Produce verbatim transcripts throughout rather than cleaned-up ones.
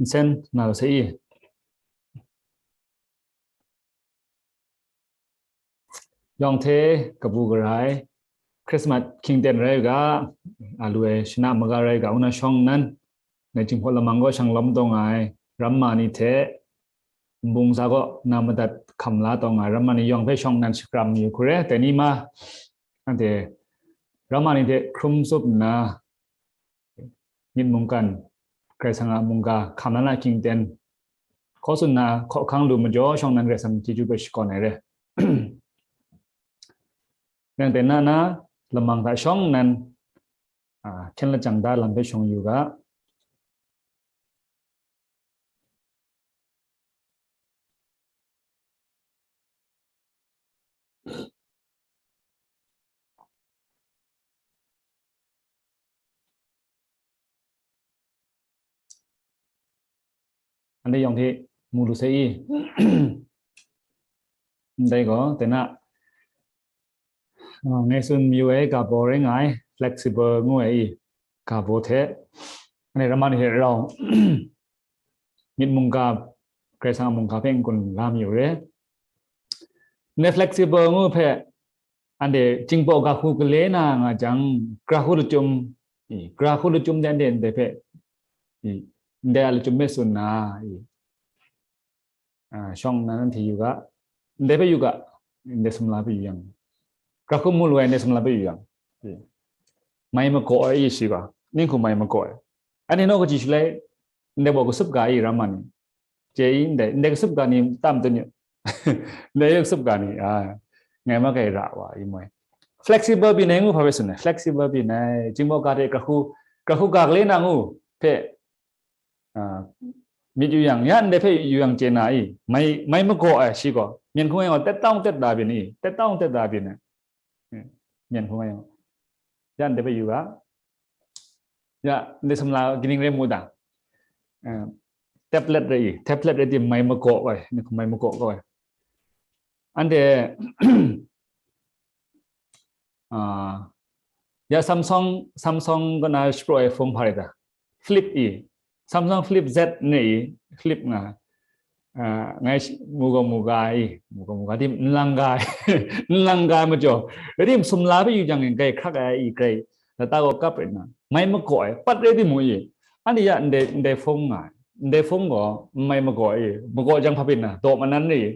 Nsen na lo se i. Yawng hte kabu garai, Christmas hkyingten rai u ga, a lu ai shana maga rai u ga, una shawng nnan, ngai Jinghpaw lamang gaw shang lawm taw nga ai, ramma ni hte, nbung za gaw na madat hkam la taw nga ai, ramma ni yawng hpe shawng nnan shakram yu hkure, dai ni ma, anhte ramma ni hte hkrum tsup nna, myit mungkan, Karai Kasang a mungga, hkam la na hkyingten, hkaw tsun na hkawhkang lu majaw shawng nnan Karai Kasang chyeju hpe shakawn ai re. Yang ten na na, lamang hta shawng nnan, a, hkyen lajang da lam hpe shawng yu ga. Anhte yawng hte mu lu sai i. Ndai gaw, tena, ah, ngai tsun mayu ai ga baw rai nga ai, flexible ngu ai i, ga baw hte, anhte ramma ni hte rau, myit mungga, Karai Kasang a mungga hpe n-gun la mayu re. Ndai flexible ngu hpe, anhte Jinghpaw ga hku gale na nga jang, ga hku lachyum, i, ga hku lachyum de anhte ndai hpe, i, ndai a lachyum hpe tsun na, i, a, shawng nnan anhte yu ga, ndai hpe yu ga, ndai sumla hpe yu yang, ga hku mu lu ai ndai sumla hpe yu yang, i, mai magaw ai i shi ga, ning hku mai magaw ai. Anhte naw kaji shaloi, ndai baw kasup ga i, ramma ni. Chye i, ndai, ndai kasup ga ni tam tun yu. Ndai kasup ga ni, a, ngai ma kai ra wa, i moi. Flexible byin ai ngu hpa hpe tsun ai. Flexible byin ai. Jinghpaw ga hte ga hku, ga hku ga gale na ngu hpe, a, myit yu yang, ya ndai hpe yu yang chye na i, mai, mai magaw ai shi gaw, myen hkung e gaw, tet tawng tet da byin i, tet tawng tet da byin ai. Myen hkung e gaw. Ya ndai hpe yu ga. Ya, ndai sumla kaning rai mu da. Eh, tablet rai i, tablet rai tim mai magaw ai, ni hkum mai magaw ai. Anhte, ah, ya Samsung, Samsung kaw na shapraw ai phone hpa rai ta? Flip i, Samsung Flip Z ne i, Flip nga, ah, ngai shi-, mu gaw mu ga i, mu gaw mu ga, tim nlang ga, nlang ga majaw, rai tim sumla hpe yu jang, grai hkrak ai i, grai lata gaw kap rai nna, mai magaw ai, pat rai timung i, anhte ya ndai, ndai phone nga, ndai phone gaw mai magaw ai i, magaw jang hpa byin na, daw manan rai i,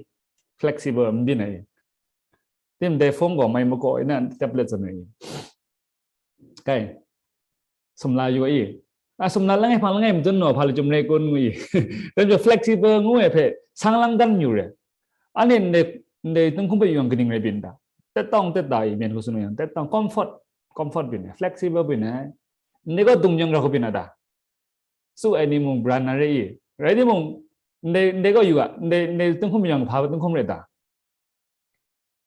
flexible n byin ai i. Tim dai phone gaw mai magaw ai na, tablet zawn ai i. Kai, sumla yu ai i. A, sumla langai hpang langai madun naw, hpa lachyum rai kun ngu i. Dai majaw flexible ngu ai hpe sang lang dan yu re. Anhte ndai, ndai tung hkum hpe yu yang kaning rai byin ta? Tet tawng tet ta i, myen hku tsun yang, tet tawng comfort, comfort byin ai, flexible byin ai. Ndai gaw dung yang ra hku byin a ta? Tsu ai ni mung bran na re i. Rai timung, ndai, ndai gaw yu ga, ndai, ndai tung hkum yang hpa tung hkum rai ta?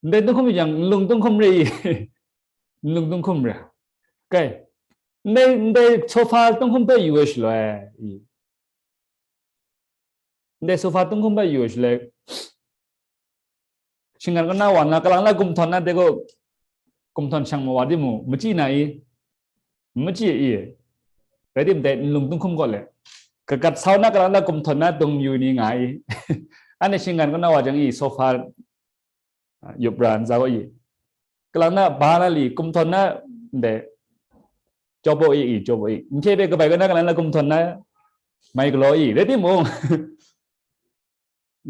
Ndai tung hkum yang nlung tung hkum re i. Nlung tung hkum re. Kai. Ndai, ndai sofa tung hkum hpe yu ai shaloi i. Ndai sofa tung hkum hpe yu ai shaloi, shinggan kaw na wa nna, kalang la gumhtawn na de gaw, gumhtawn shang ma wa timung, machyi na i, machyi i, rai tim dai nlung tung hkum gaw le, kagat sau na kalang la gumhtawn na dung yu ni nga i, anhte shinggan kaw na wa jang i, sofa, a, yup ra ntsa gaw i, kalang na ba na li, gumhtawn na ndai, jawbaw i, i, jawbaw i, nhkye hpe kabai kaw na kalang la gumhtawn na, mai galaw i, rai timung,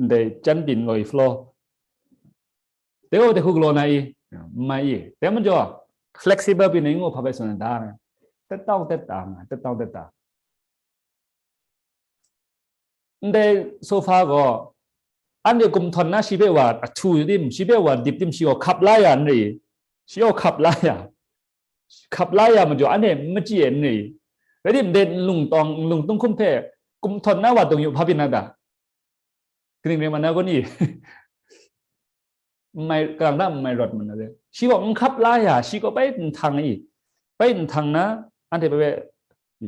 ndai, chan byin gaw i flow. Dai gaw dai hku galaw na i, n mai i. Dai majaw, flexible byin ai ngu hpa hpe tsun ai da. Tet tawng tet ta nga, tet tawng tet ta. Ndai sofa gaw, anhte gumhtawn na shi hpe wa ahtu tim, shi hpe wa dip tim, shi gaw hkap la ya n ri i. Shi gaw hkap la ya. Hkap la ya majaw, anhte n machyi ai n ri i. Rai tim, ndai nlung tawng, nlung tung hkum hpe gumhtawn na wa dung yu hpa byin na ta? Kaning rai ma na kun i? N mai, kalang ta n mai rawt ma na re. Shi gaw n hkap la ya, shi gaw bai n htang i, bai n htang na, anhte bai bai,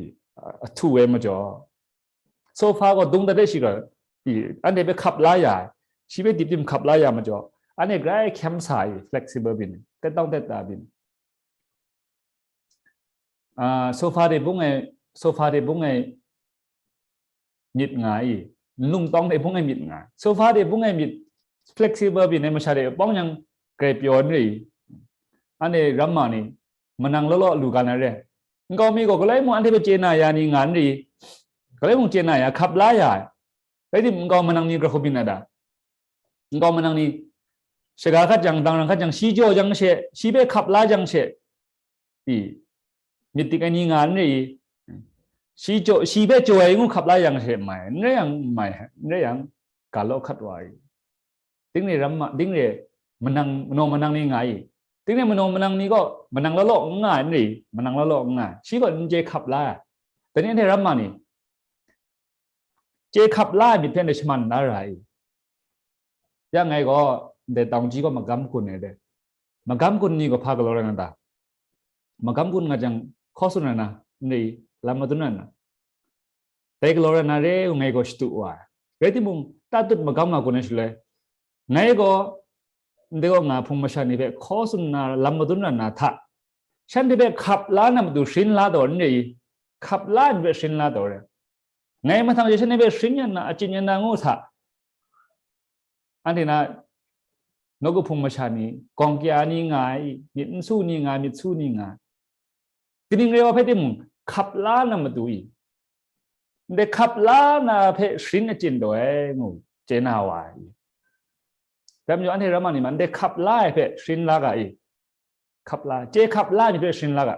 i, ahtu ai majaw, sofa gaw dung dat de shi gaw, i, anhte bai hkap la ya, shi bai dip tim hkap la ya majaw, anhte grai hkyem sa i, flexible byin, tet tawng tet ta byin. Ah, sofa de bung ai, sofa de bung ai, myit nga i, nlung tawng de bung e myit nga, sofa de bung e myit, flexible byin ai masha de pawng yang grai pyaw n re i, anhte ramma ni manang law law lu ga na re. Nkau mi gaw galoi mung anhte hpe chye na ya ni nga n re i, galoi mung chye na ya, hkap la ya ai. Rai timung, nkau manang ni grahku byin na da? Nkau manang ni shaga hkat jang, dangrang hkat jang, shi jaw jang she, shi hpe hkap la jang she, i, myit dik ai ni nga n re i, shi jaw, shi hpe jaw ai ngu hkap la jang she mai, n rai yang mai, n rai yang ga law hkat wa i. Ding re ram ma, ding re manang, manaw manang ni nga i. Ding re manaw manang ni gaw manang law law n nga ai, n re i, manang law law n nga ai. Shi gaw n chye hkap la ai. Dai ni anhte ramma ni chye hkap la ai myit hpe ndai shaman la ra i. Ya ngai gaw ndai tawng ji gaw magam gun ai de. Magam gun ni gaw hpa galaw rai nga ta? Magam gun nga jang, hkaw tsun ra na, n re i, lam madun ra na. Dai galaw ra na re, ngai gaw shadu wa ai. Rai timung, tatut magam nga gun ai shaloi, ngai gaw ndai kaw nga hpung masha ni hpe hkaw tsun na lam madun ra na hta, shanhte hpe hkap la na matu sharin la taw n re i, hkap la ai myit hpe sharin la taw re. Ngai mahtang je shanhte hpe sharin yan na, achyin yan na ngu sa, anhte na nawku hpung masha ni, gawng kya ni nga ai, myit n su ni nga ai, myit su ni nga ai. Kaning rai wa hpe timung, hkap la na matu i, ndai hkap la na hpe sharin achyin taw ai ngu chye na wa ai. Dai majaw anhte ramma ni ma, ndai hkap la ai hpe sharin la ga i, hkap la, chye hkap la ai myit hpe sharin la ga.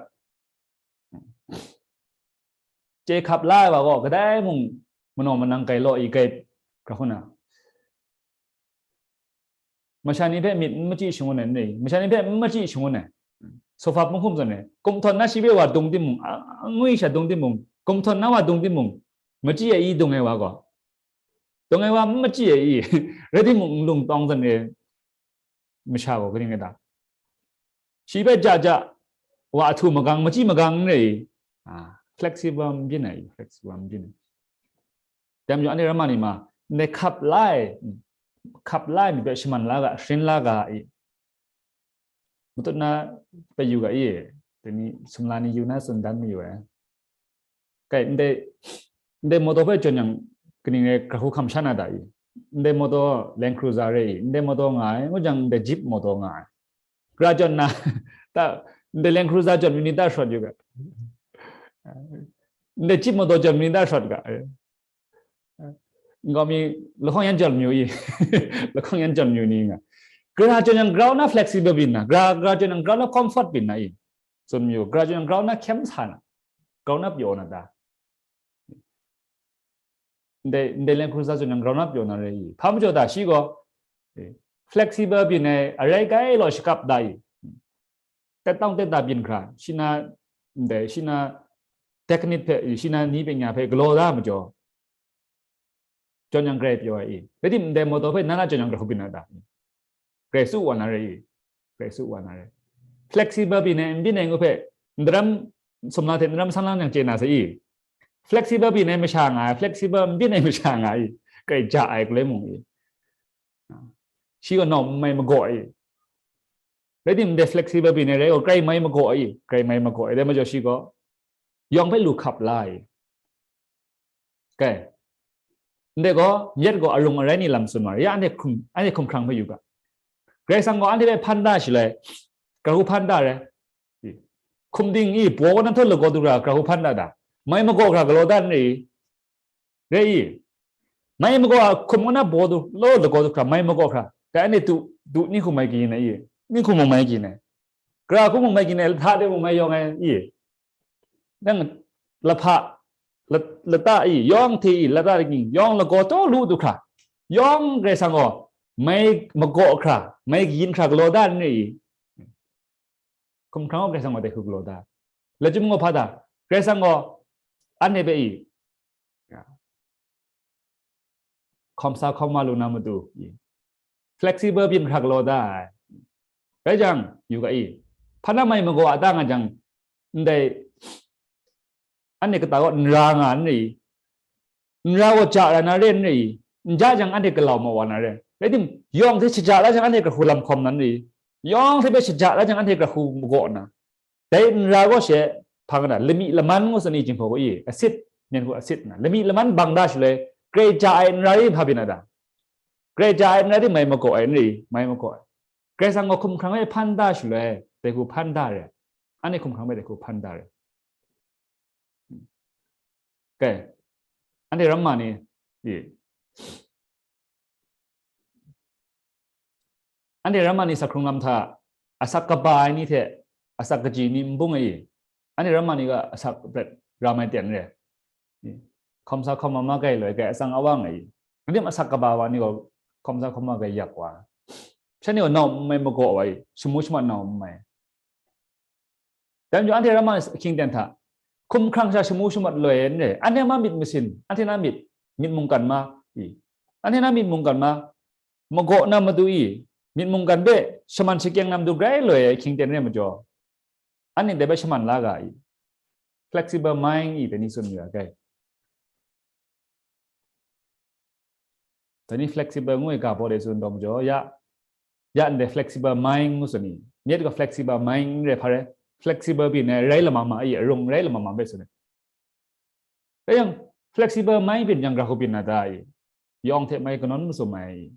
Chye hkap la ai wa gaw, kadai mung manaw manang grai law i, grai grahku na. Masha ni hpe myit n machyi shangun ai n re i, masha ni hpe n machyi shangun ai. Sofa hpung hkum zawn e, kumhtawn na shi hpe wa dung timung, a, angwi sha dung timung, kumhtawn na wa dung timung, machyi ai i dung ai wa gaw, dung ai wa n machyi ai i, rai timung, nlung tawng zawn e, masha gaw kaning rai ta? Shi hpe ja ja, wa ahtu magang, machyi magang n re i, a, flexible n byin ai, flexible n byin ai. Dai majaw, anhte ramma ni ma, ndai hkap la ai, hkap la ai myit hpe shaman la ga, sharin la ga i. Matut na hpe yu ga i, dai ni sumla ni yu na tsun dan mayu ai. Kai, ndai, ndai mawtaw hpe jawn yang, kaning rai grahku hkam sha na ta i? Ndai mawtaw Land Cruiser re i, ndai mawtaw nga ai, ngu jang ndai Jeep mawtaw nga ai. Gara jawn na, ta, ndai Land Cruiser jawn mi ni ta shawt yu ga? Ndai Jeep mawtaw jawn mi ni ta shawt ga? Nkau mi lahkawng yan jawn mayu i, lahkawng yan jawn mayu ni nga. Gara jawn yang grau na flexible byin na, gara, gara jawn yang grau na comfort byin na i. Tsun mayu, gara jawn yang grau na hkyem sa na, grau na pyaw na ta? Ndai, ndai Land Cruiser jawn yang grau na pyaw na re i. Hpa majaw ta shi gaw, eh, flexible byin ai, arai kai law shakap da i. Tet tawng tet da byin hkra, shi na, ndai, shi na technique hpe, shi na ni hpe nya hpe galaw da majaw, jawn yang grai pyaw ai i. Rai tim, ndai mawtaw hpe na na jawn yang grahku byin na ta? Grai su wa na re i. Grai su wa na re. Flexible byin ai, n byin ai ngu hpe, ndaram sumla hte ndaram sanlang yang chye na sai i. Flexible byin ai masha nga ai, flexible n byin ai masha nga ai, grai ja ai, galoi mung i. Shi gaw nawm n mai magaw ai. Rai tim, ndai flexible byin ai rai gaw, grai mai magaw ai, grai mai magaw ai. Dai majaw shi gaw yawng hpe lu hkap la ai. Kai. Ndai gaw, myit gaw arung arai ni lam tsun ma re. Ya anhte hkum, anhte hkumhkrang hpe yu ga. Karai Kasang gaw anhte hpe hpan da shaloi, grahku hpan da re. Hkum ding i, baw na htaw lagaw du hkra grahku hpan da da? Mai magaw hkra galaw da n re i? Re i? Mai magaw a hkum kaw na baw du, law lagaw du hkra, mai magaw hkra. Dai anhte du, du ni hkum mai kayin ai i? Ni hkum mung mai kayin ai? Gara hkum mung mai kayin ai, lahta de mung mai yawng ai i? Nang lahpa, la-, lata i, yawng hte i, lata ning yawng lagaw taw lu du hkra, yawng Karai Kasang gaw mai magaw hkra, mai kayin hkra galaw da n re i? Hkumhkrang gaw Karai Kasang gaw dai hku galaw da. Lachyum gaw hpa da? Karai Kasang gaw anhte hpe i, hkawm sa hkawm wa lu na matu, flexible byin hkra galaw da ai. Rai jang, yu ga i, hpa na mai magaw a ta nga jang, ndai, anhte kata gaw n ra nga n re i? N ra gaw ja ra na re n re i? N ja jang anhte galau ma wa na re. Rai tim, yawng hte shaja la jang anhte grahku lam hkawm na n re i? Yawng hte hpe shaja la jang anhte grahku magaw na. Dai n ra gaw she, hpa nga na, lami laman ngu sa ni jinghpaw gaw i, asit, Myen hku asit nna, lami laman bang da shaloi, grai ja ai n rai hpa byin na da? Grai ja ai n rai di, mai magaw ai n rai, mai magaw ai. Grai sang gaw hkum hkrang hpe hpan da shaloi, dai hku hpan da re. Anhte hkum hkrang hpe dai hku hpan da re. Kai, anhte ramma ni, i, anhte ramma ni sakhkrung lam hta asak kaba ai ni hte asak kaji ni n bung ai i? Anhte ramma ni ga asak pret ram ai ten re. I, hkawm sa hkawm ma ma kai loi kai atsang awang ai i? Kadim asak kaba wa ni gaw hkawm sa hkawm ma kai yak wa. Shanhte gaw nau n mai magaw wa i, shamu shamat nau n mai. Dai majaw anhte ramma ahkying ten hta, hkum hkrang sha shamu shamat loi ai n re, anhte ma myit masin, anhte na myit, myit mungkan ma, i, anhte na myit mungkan ma, magaw na matu i, myit mungkan hpe shaman shakyeng na matu grai loi ai ahkying ten re majaw, anhte dai hpe shaman la ga i? Flexible mind i dai ni tsun ya kai. Dai ni flexible ngu ai ga baw de tsun taw majaw, ya, ya ndai flexible mind ngu tsun i, myit gaw flexible mind n re hpa re, flexible byin ai rai lama ma i, arung rai lama ma bai tsun ai. Rai yang, flexible mind byin yang grahku byin na ta i? Yawng hte mai kanan masum ai.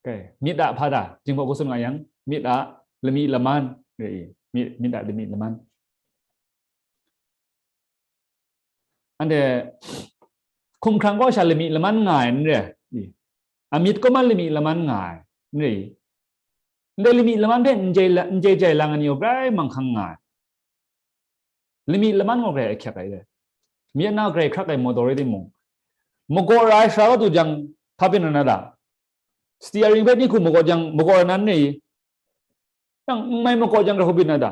Kai, myit a hpa ta, jingbaw kutsun nga yang, myit a lami laman, re i, myit, myit a lami laman. Anhte hkum hkrang kaw sha lami laman nga ai n re i? Amyit kaw ma lami laman nga ai n re i? Ndai lami laman hpe n jai la-, n jai jai lang ai ni gaw grai manghkang nga ai. Lami laman gaw grai ahkyak ai re. Myit na grai hkrak ai maw taw rai timung, magaw ra ai sara katu jang, hpa byin na na da? Steering hpe ni hku magaw jang, magaw ra nan ni? Yang n mai magaw jang grahku byin na da?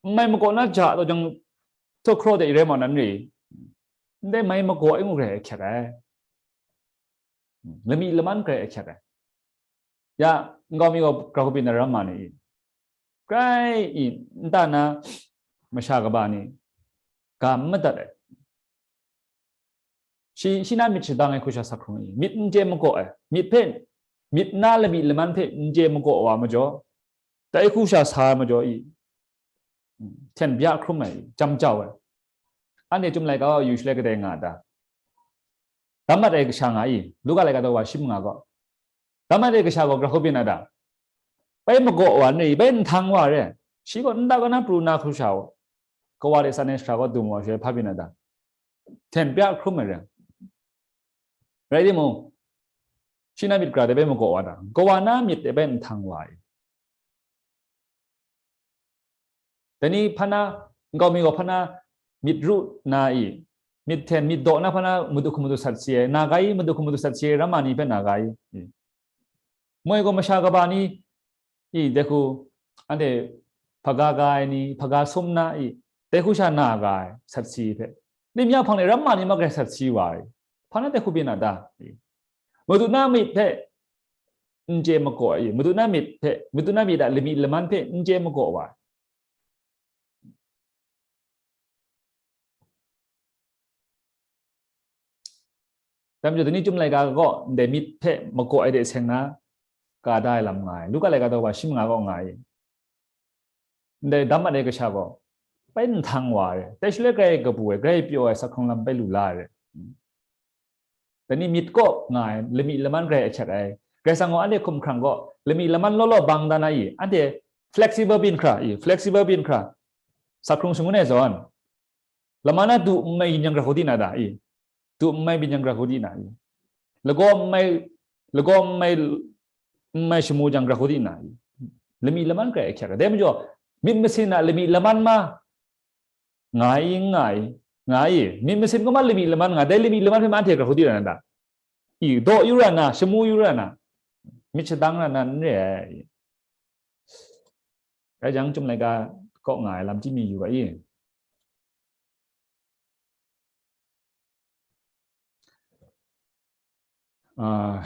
N mai magaw na ja taw jang, htaw hkraw de i rai ma nan ni? Ndai mai magaw ai ngu grai ahkyak ai. Lami laman grai ahkyak ai. Ya, nkau mi gaw grahku byin na ramma ni i? Grai i, nta na masha kaba ni ga n madat ai. Shi, shi na myit shadang ai hku sha sakhkrung i, myit n chye magaw ai, myit hpe, myit na lami laman hpe n chye magaw wa majaw, dai hku sha sa ai majaw i, hten bya hkrum ai, jam jau ai. Anhte Chyum laika wa yu shaloi kadai nga a ta? Dam mat ai kasha nga i? Luka laika daw wa shi manga gaw, dam mat ai kasha gaw grahku byin na da? Bai magaw wa n re, bai nhtang wa re. Shi gaw nta kaw na pru na hku sha wa, kawa de san ai sara kaw dum wa shaloi hpa byin na da? Hten bya hkrum ai re. Rai timung, shi na myit gara de bai magaw wa da? Kawa na myit de bai nhtang wa i? Dai ni hpa na, nkau mi gaw hpa na myit ru na i? Myit hten, myit daw na hpa na madu hku madu sat si ai, na ga i, madu hku madu sat si ai ramma ni hpe na ga i? Moi gaw masha kaba ni i, dai hku, anhte hpaga ga ai ni, hpaga sum na i, dai hku sha na ga ai sat si hpe, lim ya hpang de ramma ni ma grai sat si wa i? Hpa na dai hku byin na ta i? Madu na myit hpe n chye magaw ai, madu na myit hpe, madu na myit a lami laman hpe n chye magaw wa ai. Dai majaw, dai ni Chyum laika gaw ndai myit hpe magaw ai de seng na, ka da ai lam nga ai. Luka laika daw wa shi manga gaw nga ai. Ndai dam mat ai kasha gaw bai nhtang wa ai, dai shaloi grai kabu ai, grai pyaw ai, sakhkrung lam bai lu la ai. Dai ni myit kaw nga ai, lami laman grai ahkyak ai. Grai sang gaw anhte hkum hkrang kaw lami laman law law bang dan ai i? Anhte flexible byin hkra i? Flexible byin hkra, sakhkrung shangun ai zawn, lama na du n mai yin yang grahku di na da i? Du n mai byin yang grahku di na i? Lagaw n mai, lagaw n mai, n mai shamu jang grahku di na i? Lami laman grai ahkyak ai. Dai majaw, myit masin a lami laman ma nga i, nga i, nga i? Myit masin kaw ma lami laman nga, dai lami laman hpe ma anhte grahku di na da? I, daw yu ra na, shamu yu ra na, myit shadang ra na n re ai. Rai jang, Chyum laika kaw nga ai lam chyi mi yu ga i? Ah,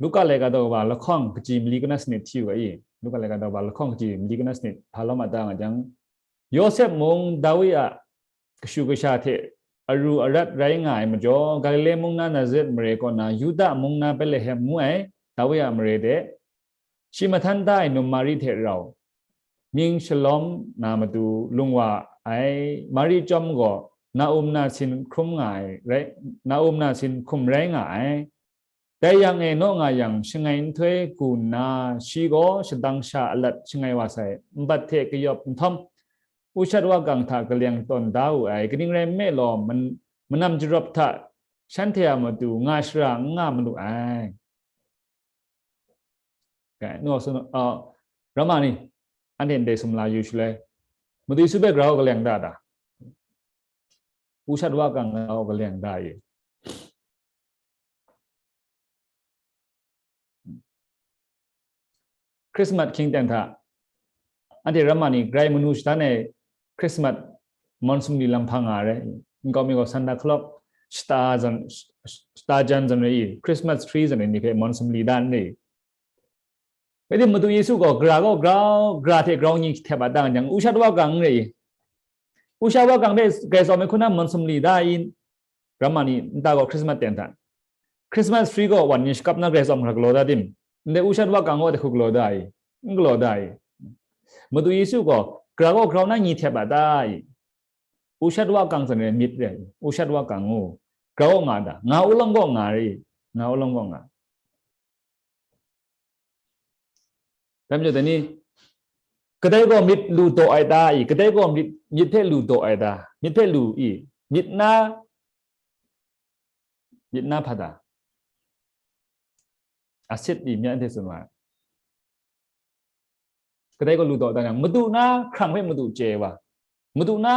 Luka laika daw wa lahkawng kaji mali kanan sanit hti u ga i? Luka laika daw wa lahkawng kaji mali kanan sanit hpa lawm a ta nga jang, Yawsep mung Dawi a kashu kasha hte aru arat rai nga ai majaw, Galile mung na Nazaret mare kaw na Yuda mung na Betlehem ngu ai Dawi a mare de, shi mahtan da ai num Mari hte rau, mying shalawm na matu lung wa ai. Mari chyawm gaw na-um nasin hkrum nga ai, rai, na-um nasin hkum rai nga ai. Dai yang e naw nga yang, shangai nhtoi gu nna, shi gaw shadang sha alat shangai wa sai, nbat hte kayawp nhtawm, ushat wakang hta kaleng tawn da wu ai. Kaning rai nme law, man-, manam jarawp hta shanhte a matu nga shara n nga malu ai. Kai, nu, su, uh, Rama ni, anhte ndai sumla yu shaloi, Madu Yesu hpe grau kaleng da ta? Ushat wakang grau kaleng da i? Christmas hkying ten hta, anhte Rama ni grai manu shatan ai Christmas mawn sumli lam hpa nga ai. Nkau mi gaw Santa Claus shata zawn, shata jan zawn rai i, Christmas tree zawn rai ni hpe mawn sumli da n rai i. Rai timung, Madu Yesu gaw gra gaw grau, gra hte grau ni hte ba tang jang, ushat wakang n rai i. Ushat wakang hpe grai tsawm ai hku na mawn sumli da i, Rama ni nta gaw Christmas ten hta. Christmas tree gaw wan ni shakap na grai tsawm hkra galaw da tim? Ndai ushat wakang gaw hte hku galaw da i? N galaw da i? Madu Yesu gaw gra gaw grau na ni hte ba ta i? Ushat wakang zawn rai myit rai, ushat wakang u. Grau nga da, nga u lang gaw nga rai, nga u lang gaw nga. Dai majaw, dai ni, kadai gaw myit lu daw ai ta i? Kadai gaw myit, myit hpe lu daw ai ta? Myit hpe lu i? Myit na, myit na hpa ta? Asit i, myit anhte tsun wa ai. Kadai gaw lu daw ai ta yang, madu na hkrang hpe madu chye wa, madu na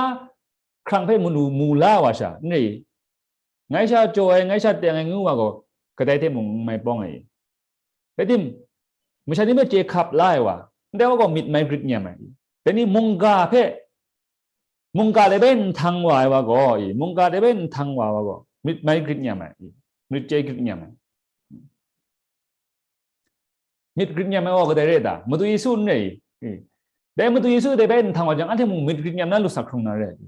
hkrang hpe manu mu la wa sha, n rai i? Ngai sha jaw ai, ngai sha teng ai ngu wa gaw, kadai hte mung n mai pawng ai i? Rai tim, masha ni hpe chye hkap la ai wa, ndai wa gaw myit mai grit nyam ai i? Dai ni mungga hpe, mungga dai bai n htang wa ai wa gaw i? Mungga dai bai n htang wa ai wa gaw, myit mai grit nyam ai i? Myit chye grit nyam ai. Myit grit nyam ai wa kadai rai ta? Madu Yesu n rai i? Dai Madu Yesu dai bai n htang wa jang, anhte mung myit grit nyam na lu sak hkrung na rai i?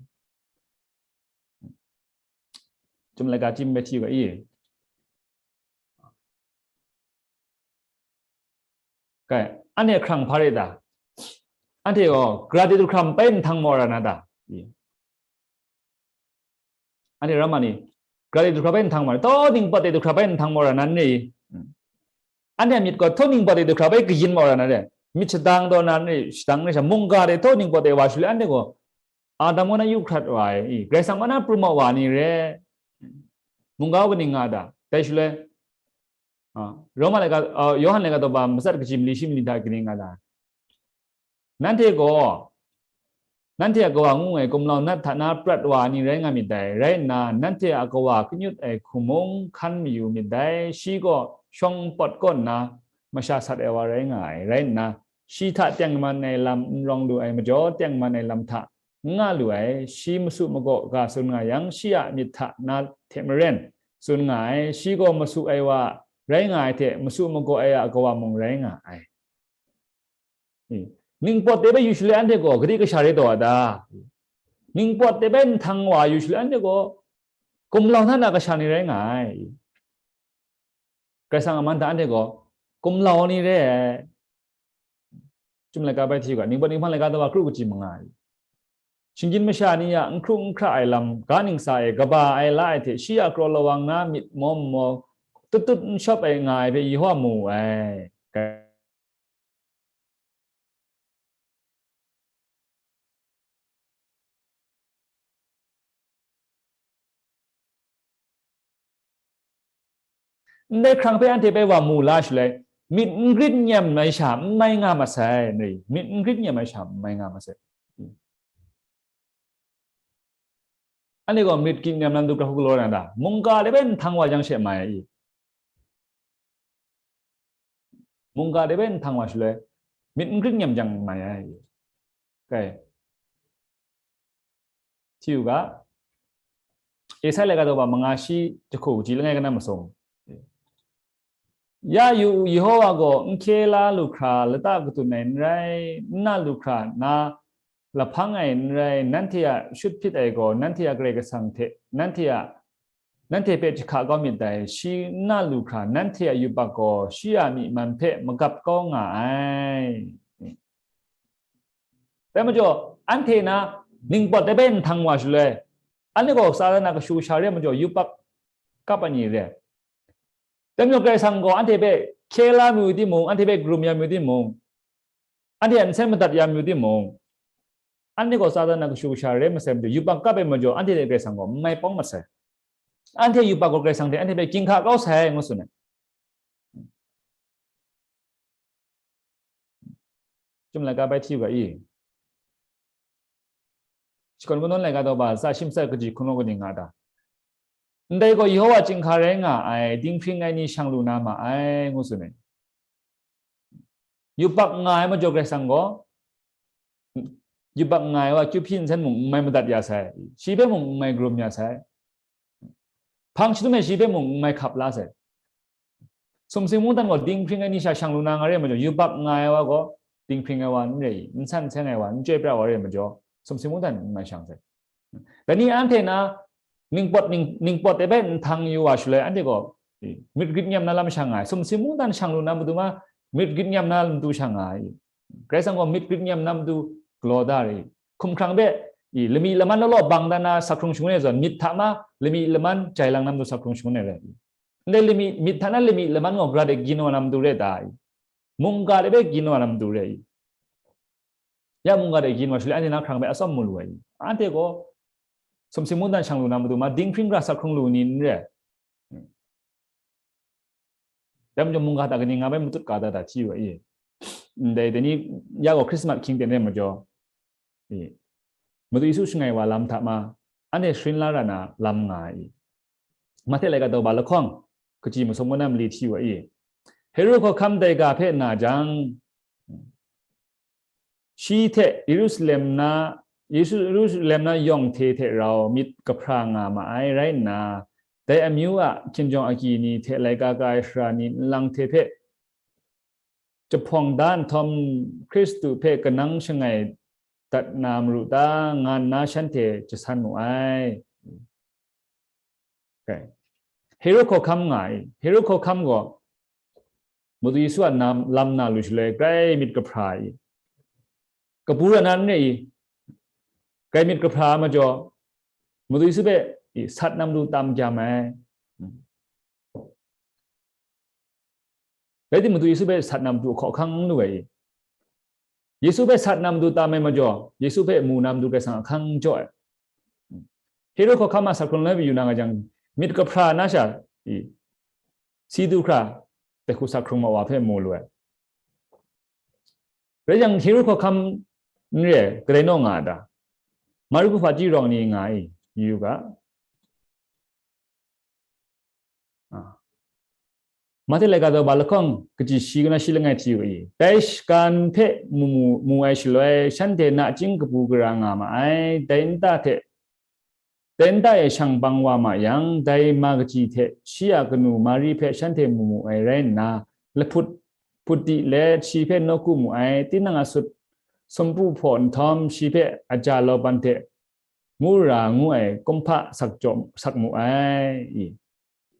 Chyum laika chyim bai hti u ga i? Kai, anhte hkrang hpa rai ta? Anhte gaw gra de du hkra bai n htang maw ra na ta? I? Anhte Rama ni, gra de du hkra bai n htang maw ra, taw ning pawt de du hkra bai n htang maw ra na n rai i? Anhte a myit gaw taw ning pawt de du hkra bai kayin maw ra na re? Myit shadang taw na n rai, shadang n rai sha, mungga de taw ning pawt de wa shaloi, anhte gaw Adam kaw na yu hkrat wa ai i? Karai Kasang kaw na pru maw wa ni re? Mungga kaw kaning nga ta? Dai shaloi, a, Roma laika, a, Yawhan laika daw ba matsat kaji mali shi mali hta kaning nga ta? Nanhte gaw, nanhte a kawa ngu ai gumlau nat hta na prat wa ai ni rai nga myit dai, rai nna, nanhte a kawa kanyut ai hku mung hkan mayu myit dai. Shi gaw shawng npawt kaw nna masha sat ai wa rai nga ai, rai nna, shi hta tengman ai lam n rawng lu ai majaw, tengman ai lam hta n nga lu ai, shi masu magaw ga tsun nga yang, shi a myit hta na hte maren tsun nga ai, shi gaw masu ai wa rai nga ai hte, masu magaw ai a kawa mung rai nga ai. I, ningpawt de bai yu shaloi anhte gaw gade kasha rai taw a ta? Ningpawt de bai nhtang wa yu shaloi anhte gaw gumlau hta na kasha ni rai nga ai. Karai Kasang a man hta anhte gaw gumlau ni re ai. Chyum laika bai hti u ga, ningpawt ninghpang laika daw wa kru kaji manga ai. Shinggyim masha ni a n hkru n hkra ai lam, ga ningsa e kaba ai la ai hte shi a kraw lawang na myit maw maw, tut tut n shawp ai nga ai hpe Yawhan mu wu ai. Ndai hkrang hpe anhte bai wa mu la shaloi, myit n grit n nyam ai sha n mai nga masai, myit n grit n nyam ai sha n mai nga masai. Anhte gaw myit grit nyam lam du hkra hku galaw na ta? Mungga de bai nhtang wa jang she mai ai i? Mungga de bai nhtang wa shaloi, myit n grit nyam jang mai ai i? Kai. Hti u ga, Esai laika daw ba manga shi jahku kaji langai kana masum. Ya yu, Yawhan gaw n hkye la lu hkra lata katun ai n rai, n na lu hkra na lahpang ai n rai, nanhte a shut hpyit ai gaw nanhte a Karai Kasang hte nanhte a, nanhte hpe jahka kau myit dai. Shi n na lu hkra nanhte a yubak gaw shi a myi man hpe magap kau nga ai. Dai majaw, anhte na ningpawt de bai nhtang wa shaloi, anhte gaw Satan a kashu kasha re ai majaw, yubak kap ai ni re. Dai majaw Karai Kasang gaw anhte hpe hkye la mu timung, anhte hpe karum ya mu timung, anhte a nsen madat ya mu timung, anhte gaw Satan a kashu kasha re masai majaw, yubak kap ai majaw, anhte hte Karai Kasang gaw n mai pawng mat sai. Anhte yubak gaw Karai Kasang hte anhte hpe ginhka kau sai, ngu tsun ai. Chyum laika bai hti u ga i. Shakawn kanawn laika daw ba, tsa shim tsat kaji hkun rawng kaning nga ta? Ndai gaw Yehowa chyinghka rai nga ai, dinghpring ai ni shang lu na ma ai, ngu tsun ai. Yubak nga ai majaw Karai Kasang gaw, yubak nga ai wa kyu hpyi nsen mung n mai madat ya sai, shi hpe mung n mai karum ya sai. Hpang shadum e shi hpe mung n mai hkap la sai. Sumsing mungdan gaw dinghpring ai ni sha shang lu na nga re ai majaw, yubak nga ai wa gaw dinghpring ai wa n re i, n san seng ai wa, n chyoi pra wa re ai majaw, sumsing mungdan n mai shang sai. Dai ni anhte na ningpawt, ning, ningpawt de bai nhtang yu wa shaloi, anhte gaw, i, myit grit nyam na lam shang nga ai. Sumsing mungdan shang lu na matu ma, myit grit nyam na matu shang nga ai. Karai Kasang gaw myit grit nyam na matu galaw da re. Hkumhkrang hpe, i, lami laman law law bang dan na sak hkrung shangun ai zawn, myit hta ma lami laman jai lang na matu sak hkrung shangun ai rai. Ndai lami, myit hta na lami laman gaw gara de gin wa na matu re ta i? Mungga de bai gin wa na matu re i? Ya mungga de gin wa shaloi, anhte na hkrang bai atsawm mu lu ai i? Anhte gaw sumsing mungdan shang lu na matu ma, dinghpring gara sak hkrung lu ni n re. Dai majaw mungga hta kaning nga bai matut ka da, da hti wa i? Ndai, dai ni ya gaw Christmas hkying ten re majaw, i, Madu Yesu shangai wa lam hta ma, anhte sharin la ra na lam nga ai i? Mahte laika daw ba lahkawng, kaji masum kaw na mali hti wa i? Herod hkawhkam dai ga hpe na jang, shi hte Yerusalem na, Yerusalem na yawng hte hte rau myit kahpra nga ma ai rai nna, dai amyu a hkinjawng agyi ni hte laika ka ai sara ni nlang hte hpe jahpawng da nhtawm, Hkristu hpe kanang shangai dat na maru ta, nga nna shanhte jasan mu ai. Okay. Herod hkawhkam nga ai. Herod hkawhkam gaw Madu Yesu a nam, lam na lu shaloi, grai myit kahpra ai. Kabu ra na n re i? Grai myit kahpra ai majaw, Madu Yesu hpe i, sat na matu tam gyam ai. Rai timung, Madu Yesu hpe sat na matu hkaw hkang n lu ai i? Yesu hpe sat na matu tam ai majaw, Yesu hpe mu na matu Karai Kasang ahkang jaw ai. Herod hkawhkam a sak hkrung la yu na nga jang, myit kahpra na sha i, si du hkra, dai hku sak hkrung ma wa hpe mu lu ai. Rai yang, Herod hkawhkam n re ai, kadai naw nga a ta? Marku hpaji rawng ni nga i, yu ga. Ah. Mahte laika daw ba lahkawng, kaji shi kaw na shi langai hti u i. Dai shagan hpe mu, mu, mu ai shaloi, shanhte nachying kabu gara nga ma ai. Dai nta hte, dai nta e shang bang wa ma yang, dai ma kaji hte shi a kanu Mari hpe shanhte mu mu ai rai nna, lahput hput di let shi hpe nawku mu ai. Tinang a sut sumpu hpaw nhtawm, shi hpe aja lauban hte mura ngu ai kumhpa sak jaw, sak mu ai i.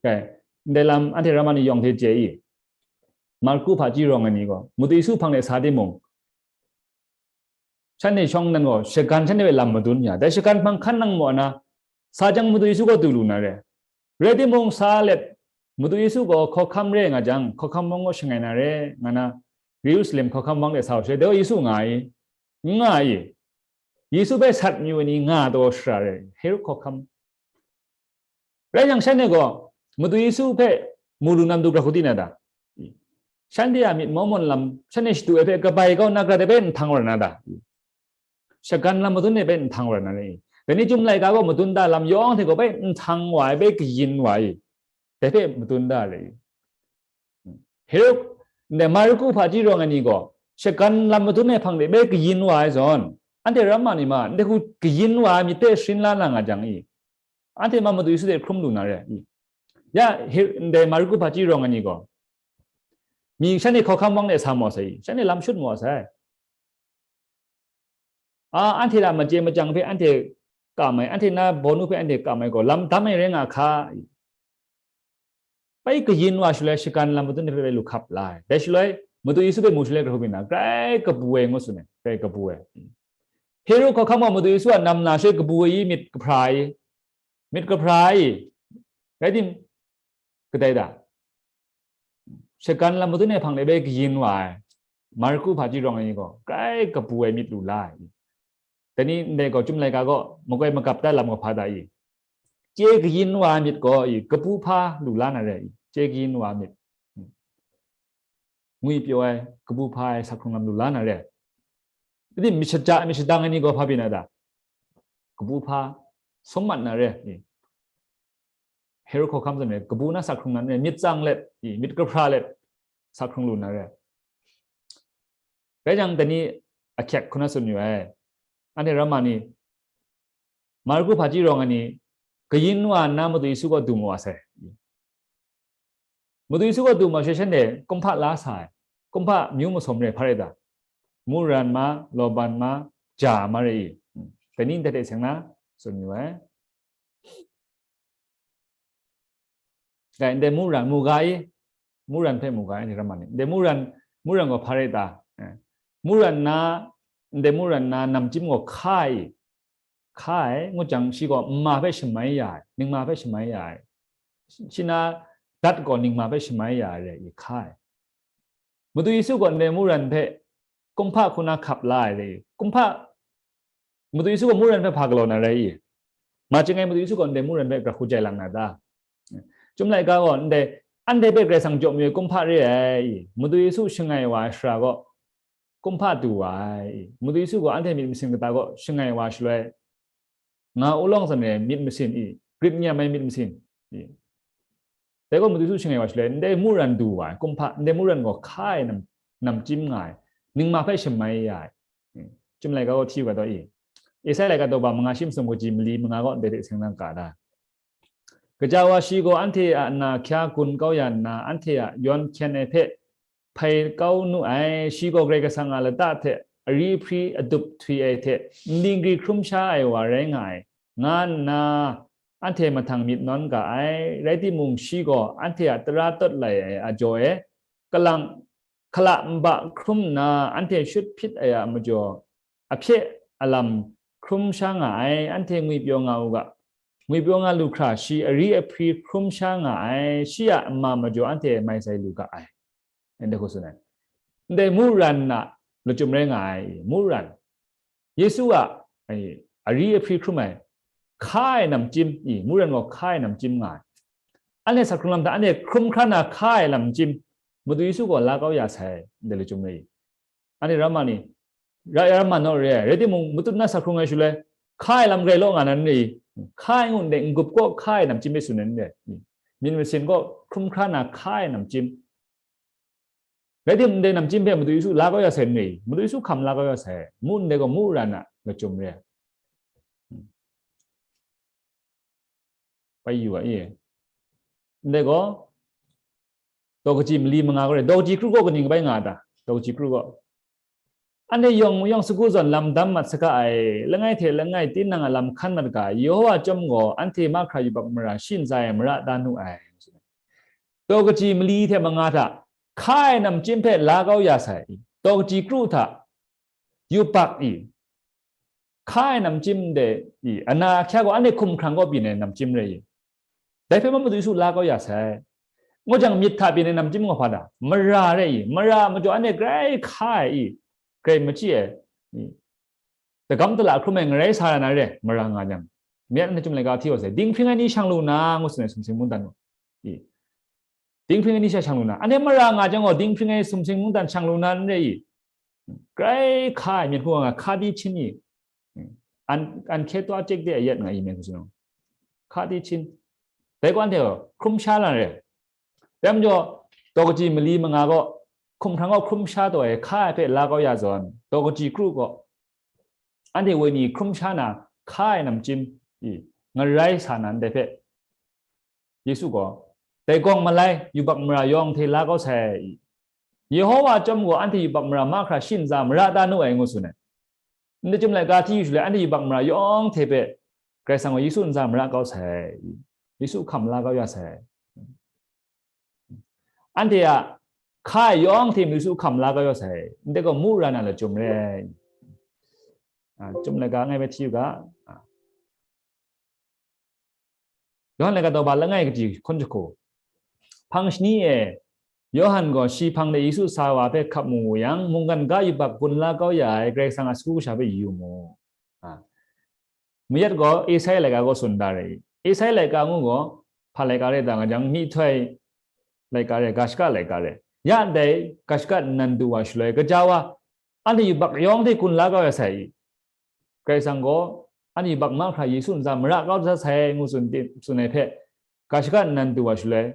Kai, ndai lam anhte ramma ni yawng hte chye i. Marku hpaji rawng ai ni gaw, Madu Yesu hpang de sa timung, shanhte shawng nnan gaw, shagan shanhte hpe lam madun ya, dai shagan hpang hkan nang maw na, sa jang Madu Yesu gaw du lu na re. Rai timung, sa let, Madu Yesu gaw hkawhkam re nga jang, hkawhkam wang gaw shangai na re, nga na, Yerusalem hkawhkam wang de sa u shaloi, dai gaw Yesu nga i, n nga i, Yesu hpe sat mayu ai ni nga taw shara re, Herod hkawhkam. Rai yang, shanhte gaw Madu Yesu hpe mu lu na matu gara hku di na ta? Shanhte a myit maw mawn lam, shanhte shadu ai hpe kabai kau na, gara hte bai nhtang wa na ta? Shagan lam madun e bai nhtang wa na ni? Dai ni Chyum laika gaw madun da lam yawng hte gaw bai nhtang wa ai, bai kayin wa ai, dai hpe madun da le. Herod, ndai Marku hpaji rawng ai ni gaw, shagan lam madun ai hpang de bai kayin wa ai zawn, anhte ramma ni ma, ndai hku kayin wa ai myit hpe sharin la na nga jang i, anhte ma Madu Yesu hte hkrum lu na re i? Ya, Her-, ndai Marku hpaji rawng ai ni gaw, mi shanhte hkawhkam wang de sa maw sai i? Shanhte lam shut maw sai? A, anhte a machye machyang hpe anhte kam ai, anhte na bawnu hpe anhte kam ai gaw, lam dam ai rai nga hka i? Bai kayin wa shaloi, shagan lam madun hpe bai lu hkap la ai. Dai shaloi, Madu Yesu hpe mu shaloi, gara hku byin na, grai kabu ai ngu tsun ai, grai kabu ai. Herod hkawhkam gaw Madu Yesu a nam na she kabu ai i, myit kahpra ai i, myit kahpra ai i, rai tim, kadai da, shagan lam madun ai hpang de bai kayin wa ai, Marku hpaji rawng ai ni gaw grai kabu ai myit lu la ai i, dai ni ndai gaw, Chyum laika gaw makoi magap dat lam gaw hpa da i, chye kayin wa ai myit gaw i, kabu hpa lu la na re i, chye kayin wa ai myit, ngwi pyaw ai, kabu hpa ai, sak hkrung lam lu la na re. Pyi myit shaja, myit shadang ai ni gaw hpa byin ai da? Kabu hpa sum mat na re. Herod hkawhkam zawn e, kabu na sak hkrung na re, myit tsang let, myit kahpra let, sak hkrung lu na re. Rai jang, dai ni ahkyek hku na tsun yu ai. Anhte ramma ni, Marku hpaji rawng ai ni, kayin wa nna Madu Yesu gaw du mu wa sai. Madu Yesu gaw du ma she shanhte kumhpa la sa ai, kumhpa myu masum re, hpa rai ta? Muran ma, Laban ma, ja ma re i? Dai ni ndai hte seng na tsun yu ai. Dai, ndai muran, muga i, muran hpe muga i, ramma ni. Ndai muran, muran gaw hpa rai ta? Muran na, ndai muran na namchyim gaw hka ai, hka ai, ngut jang shi gaw nma hpe shamai ya ai, ningma hpe shamai ya ai. Shi na dat gaw ningma hpe shamai ya ai re i, hka ai. Madu Yesu gaw ndai muran hpe kumhpa hku na hkap la ai re i, kumhpa, Madu Yesu gaw muran hpe hpa galaw na rai i? Ma ching ai Madu Yesu gaw ndai muran hpe grak hku jai lang na ta? Chyum laika gaw ndai anhte hpe Karai Kasang jaw mayu ai kumhpa re ai i? Madu Yesu shangai wa ai shara gaw kumhpa du wa ai i? Madu Yesu gaw anhte myit masin kata gaw shangai wa shaloi, nga ulawng zawn e myit masin i, grip nyam ai myit masin i? Dai gaw Madu Yesu shangai wa shaloi, ndai muran du wa ai kumhpa, ndai muran gaw hka ai nam, namchyim nga ai, ningma hpe shamai ya ai. Chyum laika gaw hti u ga taw i? Esai laika daw ba manga shi masum kaji mali manga gaw ndai hte seng na ga da? Kaja wa shi gaw anhte a na hkya gun kau ya nna, anhte a yawn hkyen ai hpe hpai kau nu ai. Shi gaw Karai Kasang a lata hte ari ahpri adup htwi ai hte, n dinggri hkrum sha ai wa rai nga ai, nga nna anhte mahtang myit nawn ga ai. Rai timung, shi gaw anhte a tara tawt lai ai a jaw e, kalang, hkala nba hkrum nna anhte shut hpyit ai a majaw, ahpye alam hkrum sha nga ai. Anhte ngwipyaw nga u ga, ngwipyaw nga lu hkra shi ari ahpri hkrum sha nga ai, shi a nma majaw anhte mai sai lu ga ai. Ndai hku tsun ai. Ndai muran a lachyum rai nga ai, muran. Yesu a, ai, ari ahpri hkrum ai, hka ai namchyim i, muran gaw hka ai namchyim nga ai. Anhte sak hkrung lam hta anhte hkrum hkra na hka ai namchyim, Madu Yesu gaw la kau ya sai, ndai lachyum rai i? Anhte ramma ni, ra, ramma naw re ai, rai timung, matut na sak hkrung ai shaloi, hka ai lam grai law nga na n re i? Hka ai ngu ndai n-gup gaw hka ai namchyim hpe tsun ai n re i? Myit masin gaw hkrum hkra na hka ai namchyim. Rai timung, ndai namchyim hpe Madu Yesu la kau ya sai n re i? Madu Yesu hkam la kau ya sai, mu ndai gaw muran a lachyum re ai. Bai yu ai. Ndai gaw, daw kaji mali manga gaw re, daw kaji kru gaw kaning kabai nga ta? Daw kaji kru gaw, anhte yawng mayawng sagu zawn lam dam mat saga ai, langai hte langai tinang a lam hkan mat ga, Yehowa chyawm gaw anhte mahkra yubak mara shi ntsa e mara da nu ai. Daw kaji mali hte manga hta hka ai namchyim hpe la kau ya sai, daw kaji kru hta yubak i, hka ai namchyim de i, ana ahkya gaw anhte hkum hkrang kaw byin ai namchyim rai i, dai hpe Madu Yesu la kau ya sai. Ngut jang, myit hta byin ai namchyim gaw hpa da? Mara rai i, mara majaw anhte grai hka ai i, grai machyi ai i, dagam dala hkrum ai ngarai sa ra na re, mara nga jang. Myit anhte Chyum laika hti wa sai, dinghpring ai ni shang lu na, ngu tsun ai sumsing mungdan gaw i, dinghpring ai ni sha shang lu na, anhte mara nga jang gaw, dinghpring ai sumsing mungdan shang lu na n re i? Grai hka ai myit hku nga, hka di hpyin i, an, an hkye tau chyeju de a yet nga i myit hku tsun, hka di hpyin. Dai gaw anhte gaw hkrum sha la re. Dai majaw, daw kaji mali manga gaw hkum hkrang gaw hkrum sha taw ai, hka ai hpe la kau ya zawn, daw kaji kru gaw anhte wenyi hkrum sha na hka ai namchyim i, ngarai sa na ndai hpe, Yesu gaw, dai gawng malai yubak mara yawng hte la kau sai i, Yehowa chyawm gaw anhte yubak mara mahkra shi ntsa mara da nu ai, ngu tsun ai. Ndai Chyum laika hti yu shaloi, anhte yubak mara yawng hte hpe Karai Kasang gaw Yesu ntsa mara kau sai i, Yesu hkam la kau ya sai. Anhte a hka ai yawng hte Madu Yesu hkam la kau ya sai. Ndai gaw muran a lachyum re ai. A, Chyum laika langai hpe hti u ga. A. Yawhan laika daw ba langai kaji hkun jahku. Hpang shani e, Yawhan gaw shi hpang de Yesu sa wa hpe hkap mu wu yang, mungkan ga yubak gun la kau ya ai Karai Kasang a sagu kasha hpe yu mu. A. Mayat gaw Esai laika gaw tsun da re i. Esai laika ngu gaw, hpa laika re dang a jang, myihtoi laika re, ga shaka laika re. Ya ndai ga shaka nnan du wa shaloi, gaja wa, anhte yubak yawng hte gun la kau ya sai i. Karai Kasang gaw, anhte yubak mahkra Yesu ntsa mara kau da sai ngu tsun ti-, tsun ai hpe, ga shaka nnan du wa shaloi,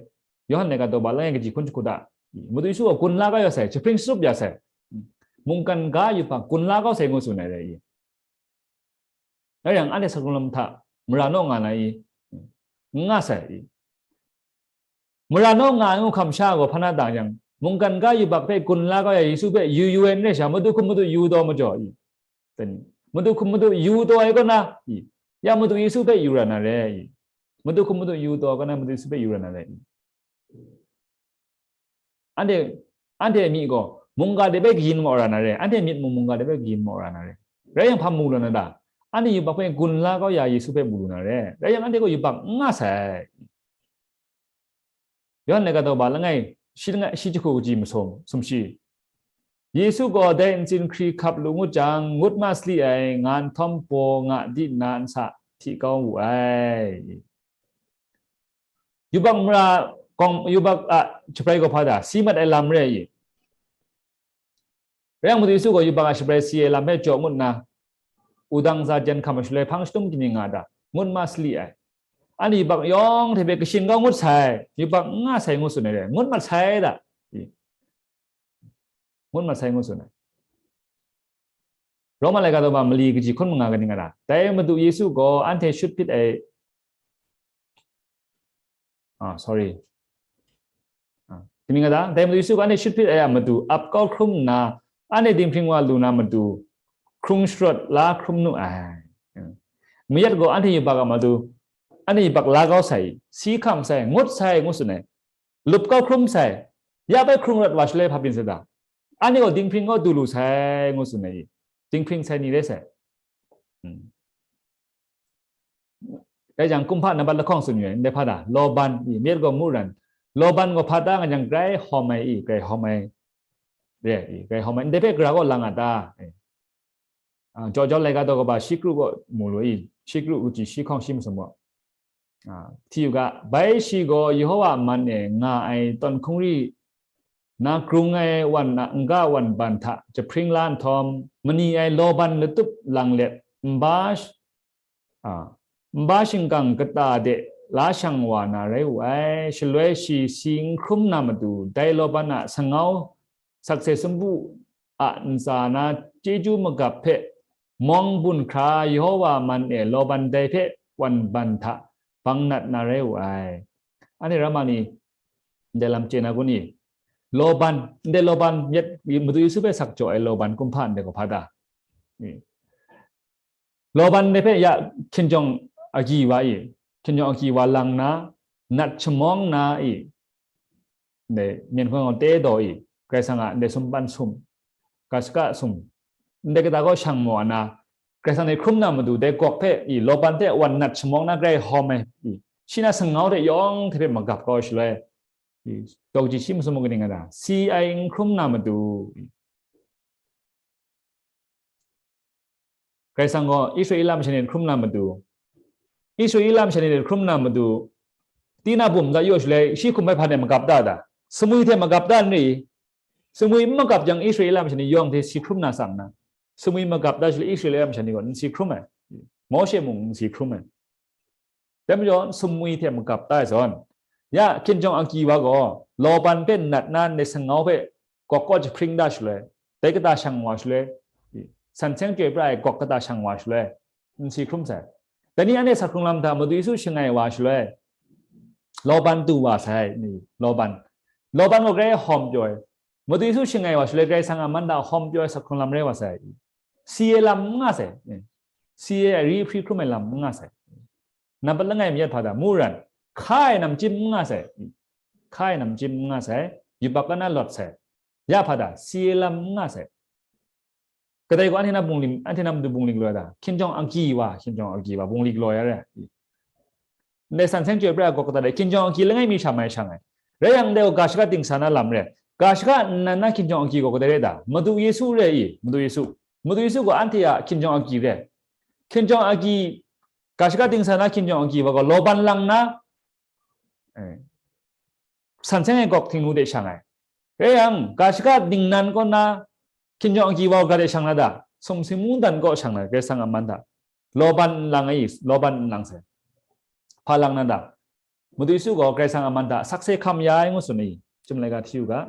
Yawhan laika daw ba langai kaji hkun jahku da, Madu Yesu gaw gun la kau ya sai, jahpring shatup ya sai, mungkan ga yubak gun la kau sai ngu tsun ai rai i. Rai yang, anhte sakhkung lam hta mara naw nga na i? N nga sai i? Mara naw nga ai ngu hkam sha gaw hpa na dang yang, mungkan ga yubak hpe gun la kau ya Yesu hpe yu yu ai n rai sha, Madu hkum Madu yu taw majaw i? Tani, Madu hkum Madu yu taw ai kaw na i? Ya Madu Yesu hpe yu ra na re i? Madu hkum Madu yu taw ai kaw na Madu Yesu hpe yu ra na re i? Anhte, anhte myi gaw mungga de hpe kayin maw ra na re, anhte myit mung mungga de hpe kayin maw ra na re. Rai yang, hpa mu lu na ta? Anhte yubak hpe gun la kau ya Yesu hpe mu lu na re. Rai yang, anhte gaw yubak n nga sai. Yawhan laika daw ba langai shi langai shi jahku kaji masum, sumshi. Yesu gaw dai ntsin hkri hkap lu ngut jang, ngut ma sali ai, nga nhtawm paw nga di nna nsa hti kau wu ai. Yubak mara gawng, yubak a jabrai gaw hpa ta, si mat ai lam re ai i? Rai yang, Madu Yesu gaw yubak a jabrai si ai lam hpe jaw ngut nna, wudang za jen hkam ai shaloi hpang shatum kaning nga ta, ngut ma sali ai. Anhte yubak yawng hte hpe kashin kau ngut sai, yubak n nga sai ngu tsun ai re, ngut mat sai ta i? Ngut mat sai ngu tsun ai. Roma laika daw ba mali kaji hkun manga kaning nga ta? Dai Madu Yesu gaw anhte shut hpit ai, ah, sorry. Ah, kaning nga ta? Dai Madu Yesu gaw anhte shut hpit ai a matu ap kau hkrum nna, anhte dinghpring wa lu na matu hkrung sharawt la hkrum nu ai. Mayat gaw anhte yubak a matu, anhte yubak la kau sai, si hkam sai, ngut sai ngu tsun ai. Lup kau hkrum sai, ya bai hkrung rawt wa shaloi hpa byin sai ta? Anhte gaw dinghpring gaw du lu sai ngu tsun ai i? Dinghpring sai ni rai sai. Hmm. Dai jang, kumhpa nambat lahkawng tsun yu ai, ndai hpa ta, Laban i, myit gaw Muran. Laban gaw hpa ta nga jang, grai hawm ai i, grai hawm ai. Re i, grai hawm ai. Ndai hpe gara gaw lang a ta? Eh. Ah, Jawjawm laika daw kaba shi kru gaw mu lu i, shi kru kaji shi hkawng shi masum gaw. Ah, hti u ga, bai shi gaw Yehowa a man e nga ai tawn hkungri na krung ai wan a n-ga wan ban hta jahpring la nhtawm, mani ai Laban latup lang let, nba sh-, ah, nba shingkang kata de la shang wa na rai wu ai. Shaloi shi si n hkrum na matu, dai Laban a sangau sakse sumpu a ntsa na chyeju magap hpe mawng bun hkra Yehowa man e Laban dai hpe wan ban hta bang nat na rai wu ai. Anhte rama ni, ndai lam chye na kun i? Laban, ndai Laban yet Madu Yesu hpe sak jaw ai Laban kumhpa ndai gaw hpa ta? Laban dai hpe ya hkinjawng agyi wa i, hkinjawng agyi wa lang na, nat shamawng na i, ndai myen hkawng gaw te daw i, Karai Kasang a ndai sumpan sum, ga shaka sum, ndai kata gaw shang maw na, Karai Kasang ni hkrum na matu, dai gawk hpe i, Laban hte wan nat shamawng na grai hawm ai i, shi na sangau hte yawng hte hpe magap kau ai shaloi, i, daw kaji shi masum mung kaning nga ta? Si ai n hkrum na matu, i, Karai Kasang gaw Israela masha ni hkrum na matu, Israela masha ni hkrum na matu, tina bum za yaw shaloi, shi hkum bai hpa de magap da ta? Sumwi hte magap da n ri? Sumwi n magap jang, Israela masha ni yawng hte si hkrum na sang na? Sumwi magap da shaloi, Israela masha ni gaw n si hkrum ai. Mawshe mung n si hkrum ai. Dai majaw, sumwi hte magap tai zawn, ya hkinjawng agyi wa gaw, Laban hpe nat na ndai sangau hpe gawk kaw jahpring da shaloi, dai kata shang wa shaloi, san seng chyoi pra ai gawk kata shang wa shaloi, n si hkrum sai. Dai ni anhte sak hkrung lam hta Madu Yesu shangai wa shaloi, Laban du wa sai, ni, Laban. Laban gaw grai hawm pyaw ai. Madu Yesu shangai wa shaloi, Karai Kasang a man da hawm pyaw ai sak hkrung lam rai wa sai. Si ai lam n nga sai. Si ai ri hpri hkrum ai lam n nga sai. Nambat langai mayat hpa ta? Muran, hka ai namchyim n nga sai. Hka ai namchyim n nga sai, yubak kana lawt sai. Ya hpa ta? Si ai lam n nga sai. Kadai gaw anhte na bungli, anhte na matu bungli galaw ya da? Hkinjawng agyi wa, hkinjawng agyi wa, bungli galaw ya re. Ndai san seng chyoi pra ai gaw kata de, hkinjawng agyi langai mi sha mai shang ai. Rai yang, ndai gaw ga shaka dingsa na lam re. Ga shaka nnan na hkinjawng agyi gaw kadai re da? Madu Yesu re i, Madu Yesu. Madu Yesu gaw anhte a hkinjawng agyi re. Hkinjawng agyi, ga shaka dingsa na hkinjawng agyi wa gaw lawban lang na, eh, san seng ai gawk htingnu de shang ai. Rai yang, ga shaka dingnan kaw na hkinjawng agyi wa gaw ga de shang na da? Sumsing mungdan kaw shang na, Karai Kasang a man hta. Lawban n lang ai, lawban n lang sai. Hpa lang na da? Madu Yesu gaw Karai Kasang a man hta sakse hkam ya ai ngu tsun ai. Chyum laika hti u ga.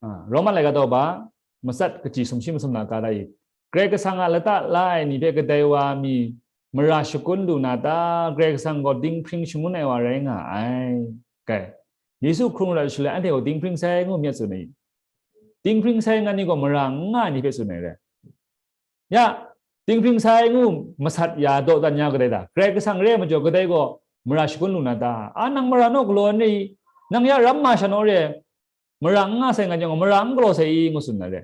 Ah, Roma laika daw ba, matsat kaji sumshi masum na ga da i. Karai Kasang a lata la ai ni hpe kadai wa mi mara shakun lu na ta? Karai Kasang gaw dinghpring shangun ai wa rai nga ai. Kai. Yesu hkrung rat shaloi anhte gaw dinghpring sai ngu myit tsun ai. Dinghpring sai nga ni gaw mara n nga ai ni hpe tsun ai re. Ya, dinghpring sai ngu masat ya dawdan ya kadai da? Karai Kasang re ai majaw kadai gaw mara shakun lu na ta? A, nang mara naw galaw n re i? Nang ya ram ma sha naw re, mara n nga sai nga jang gaw, mara n galaw sai i? Ngu tsun na re.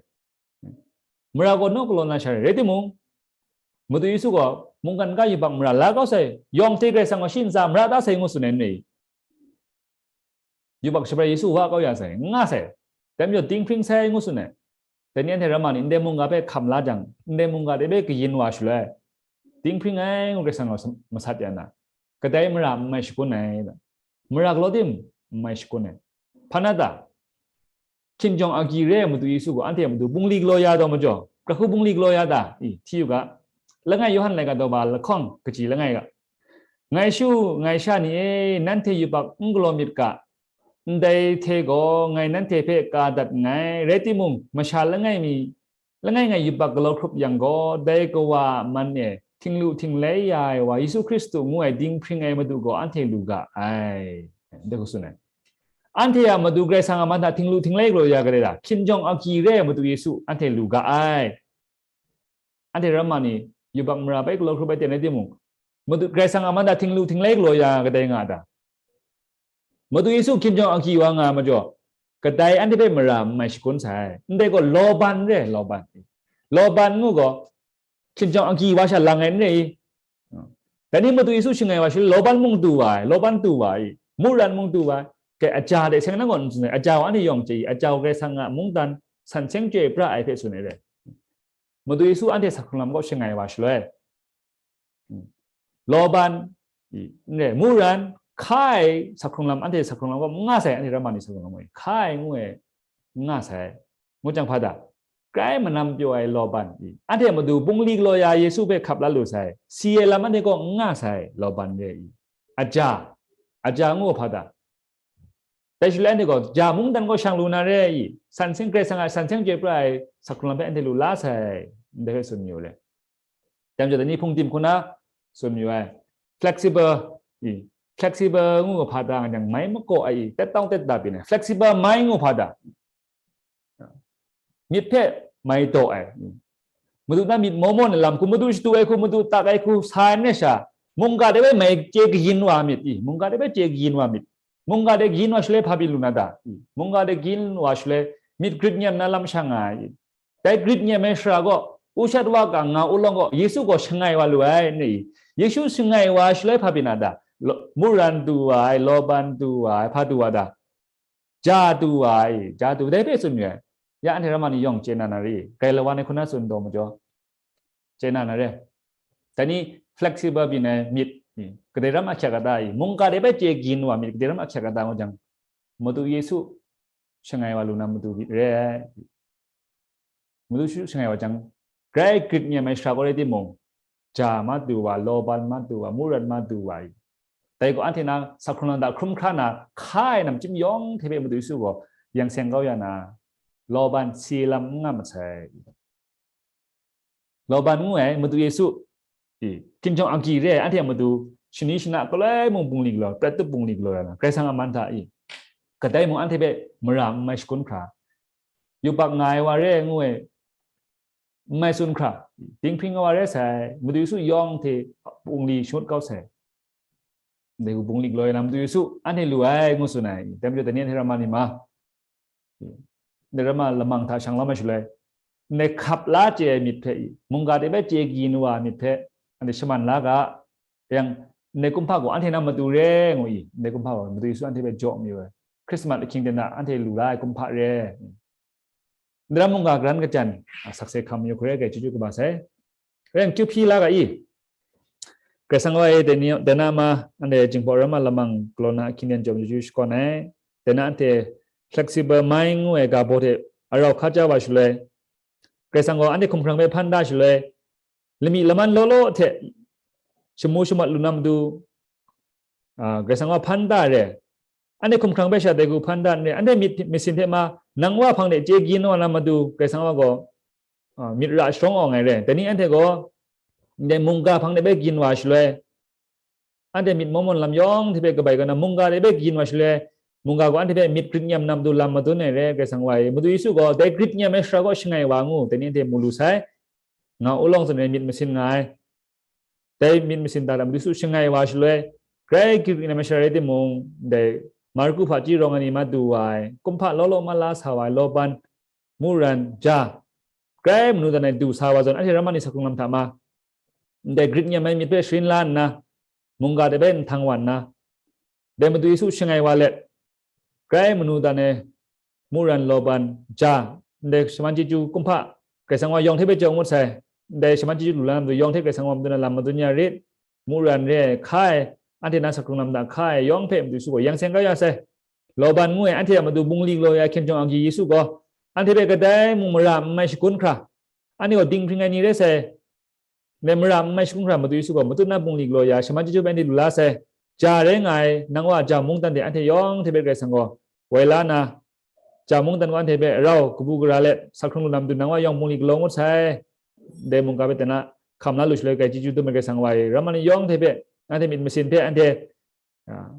Mara gaw naw galaw na sha re. Rai timung, Madu Yesu gaw mungkan ga yubak mara la kau sai, yawng hte Karai Kasang gaw shi ntsa mara da sai ngu tsun ai n re i? Yubak shabrai Yesu wa kau ya sai, n nga sai. Dai majaw dinghpring sai ngu tsun ai. Dai ni anhte ramma ni ndai mungga hpe hkam la jang, ndai mungga de hpe kayin wa shaloi, dinghpring ai ngu Karai Kasang gaw masat ya na, kadai mara n mai shakun ai, mara galaw tim n mai shakun ai. Hpa na ta? Hkinjawng agyi re ai Madu Yesu gaw anhte a matu bungli galaw ya taw majaw, pra hku bungli galaw ya ta? I, hti u ga. Langai Yawhan laika daw ba lahkawng kaji langai ga. Ngai shu, ngai sha ni e, nanhte yubak n galaw myit ga, ndai hte gaw ngai nanhte hpe ka dat nngai. Rai timung, masha langai mi, langai ngai yubak galaw hkrup yang gaw, dai kawa a man e htinglu htinglai ya ai wa, Yesu Hkristu ngu ai dinghpring ai Madu gaw anhte lu ga ai. Dai hku tsun ai. Anhte a Madu Karai Kasang a man hta htinglu htinglai galaw ya kadai da? Hkinjawng agyi re ai Madu Yesu anhte lu ga ai. Anhte ramma ni yubak mara bai galaw hkrup ai ten rai timung, Madu Karai Kasang a man hta htinglu htinglai galaw ya kadai nga ta? Madu Yesu hkinjawng agyi wa nga ai majaw, kadai anhte hpe mara n mai shakun sai. Ndai gaw lawban re, lawban. Lawban ngu gaw, hkinjawng agyi wa sha lang ai n re i? Dai ni Madu Yesu shangai wa shaloi lawban mung du wa ai, lawban du wa ai, mungdan mung du wa ai. Kai, aja de seng nang gaw n tsun ai, aja gaw anhte yawng chye i, aja gaw Karai Kasang a mungdan san seng chyoi pra ai hpe tsun ai re. Madu Yesu anhte sakhkrung lam kaw shangai wa shaloi, lawban, i, n re, mungdan, hkai, sakhkrung lam, anhte sakhkrung lam kaw n nga sai, anhte ramma ni sakhkrung lam kaw hkai ngu ai, n nga sai. Ngu jang hpa ta? Grai manam pyaw ai lawban, i, anhte a Madu bungli galaw ya Yesu hpe hkap la lu sai, si ai lam anhte kaw n nga sai, lawban re i. Aja, aja ngu hpa ta? Dai shaloi anhte gaw ja mungdan kaw shang lu na re i, san seng Karai Kasang a san seng chyoi pra ai sakhkrung lam hpe anhte lu la sai, ndai hpe tsun mayu re. Dai majaw dai ni hpung tim hku na tsun mayu ai. Flexible, i, flexible ngu ga hpa ta nga jang, mai makaw ai i, tet tawng tet da byin ai. Flexible mai ngu hpa ta? Myit hpe mai daw ai. Madu na myit maw maw na lam hku, madu shadu ai hku, madu tak ai hku, sa ai myit sha, mungga de bai mai chye kayin wa myit i, mungga de bai chye kayin wa myit. Mungga de kayin wa shaloi hpa byin lu na ta? I, mungga de kayin wa shaloi myit grit nyem na lam sha nga ai. Dai grit nyem ai shara gaw, u shat wa ga nga u lawng gaw, Yesu gaw shangai wa lu ai, n re i? Yesu shangai wa shaloi hpa byin na ta? Law-, mungdan du wa ai, lawban du wa ai, hpa du wa ta? Ja du wa ai, ja du, dai hpe tsun yu ai. Ya anhte ramma ni yawng chye na na re, grai lawan ai hku na tsun taw majaw, chye na na re. Dai ni flexible byin ai myit, i, kadai ram ahkyak a ta i, mungga de bai chye kayin wa myit, kadai ram ahkyak a ta ngu jang, Madu Yesu shangai wa lu na madu myit re ai. Madu Yesu shangai wa jang, grai grit nyem ai shara gaw rai timung, ja ma du wa, lawban ma du wa, mungdan ma du wa i. Dai gaw anhte na sakhkrung lam hta hkrum hkra na hkai ai namchyim yawng hte hpe Madu Yesu gaw yang seng kau ya na, lawban si lam n nga masai. Lawban ngu ai Madu Yesu, i, hkinjawng agyi re ai anhte a matu, shani shana galoi mung bungli galaw, prat tup bungli galaw ya na, Karai Kasang a man hta i, kadai mung anhte hpe mara n mai shakun hkra, yubak nga ai wa re ai ngu ai, n mai tsun hkra, dinghpring ai wa re sai, Madu Yesu yawng hte bungli shangut kau sai. Dai hku bungli galaw ya na Madu Yesu anhte lu ai ngu tsun ai. Dai majaw dai ni anhte ramma ni ma, Ndai ram a lamang hta shang lawm ai shaloi, ndai hkap la chye ai myit hpe i, mungga de bai chye kayin wa ai myit hpe, anhte shaman la ga, yang, ndai kumhpa gaw anhte na matu re ngu i, ndai kumhpa gaw Madu Yesu anhte hpe jaw mayu ai, Hkrismat ahkying ten a anhte lu la ai kumhpa re. Ndai ram mungga garan kajan, a, sakse hkam mayu hkrai ai chyeju kaba sai. Ren kyu hpyi la ga i. Karai Kasang wa e, dai ni, dai na ma, anhte Jinghpaw Ram a lamang galaw na ahkying ten jaw ai chyeju shakawn ai. Dai na anhte flexible mind ngu ai ga baw hte arau hka ja wa shaloi, Karai Kasang gaw anhte hkumhkrang hpe hpan da shaloi, lami laman law law hte shamu shamat lu na matu, a, Karai Kasang wa hpan da re. Anhte hkumhkrang hpe sha dai hku hpan da n re. Anhte myit masin hte ma, nang wa hpang de chye kayin wa na matu, Karai Kasang wa gaw, a, myit ra sharawng awng ai re. Dai ni anhte gaw, ndai mungga hpang de bai kayin wa shaloi, anhte myit mawn mawn lam yawng hte hpe kabai kau na, mungga de bai kayin wa shaloi, mungga gaw anhte hpe myit grit nyam na matu lam madun ai re, Karai Kasang wa e. Madu Yesu gaw dai grit nyam ai sara kaw shangai wa ngu, dai ni anhte mu lu sai. Nga u lawng zawn e myit masin nga ai. Dai myit masin ta lam Yesu shangai wa shaloi, grai grit nyam ai sara rai timung, dai Marku hpaji rawng ai ni ma du wa ai, kumhpa law law ma la sa wa ai, Lawban, Muran, Ja, grai manu dan ai du sa wa zawn, anhte ram ani sakrung lam hta ma, ndai grit nyam ai myit hpe sharin la nna, mungga de bai nhtang wa nna, dai Madu Yesu shangai wa let, grai manu dan ai, Muran, Lawban, Ja, ndai shaman chyeju kumhpa, Karai Kasang wa yawng hte bai jaw ngut sai, ndai shaman chyeju lu la na matu yawng hte Karai Kasang wa madun na lam madun ya rit, Muran re ai, hka ai, anhte na sakrung lam hta hka ai yawng hpe Madu Yesu gaw yang seng kau ya sai. Lawban ngu ai, anhte a matu bungli galaw ya ai hkinjawng agyi Yesu gaw, anhte hpe kadai mung mara n mai shagun hkra, anhte gaw dinghpring ai ni rai sai, ndai mara n mai shagun hkra Madu Yesu gaw matut na bungli galaw ya, shaman chyeju bai anhte lu la sai. Ja rai nga ai, nang wa Ja mungdan de anhte yawng hte bai Karai Kasang gaw woi la na, Ja mungdan gaw anhte hpe rau kabu gara let, sakrung lu na matu nang wa yawng bungli galaw ngut sai. Dai mungga hpe dai na hkam la lu shaloi, grai chyeju dum ai Karai Kasang wa e, ram ani yawng hte hpe, anhte myit masin hpe anhte, a,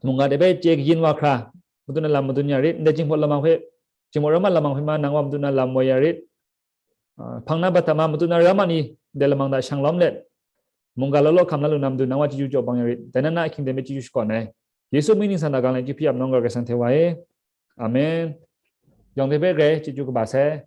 mungga de bai chye kayin wa hkra, matut na lam madun ya rit, ndai Jinghpaw lamang hpe, Jinghpaw Ram a lamang hpe ma nang wa matut na lam woi ya rit, a, hpang na bat hta ma matut na ram ani, ndai lamang hta shang lawm let, mungga law law hkam la lu na matu nang wa chyeju jaw bang ya rit, dai na na ahkying ten hpe chyeju shakawn ai. Yesu mying ningsang hta gang let chyeju hpyi ap nawng ga Karai Kasang hte wa e. Amen. Yawng hte hpe grai chyeju kaba sai.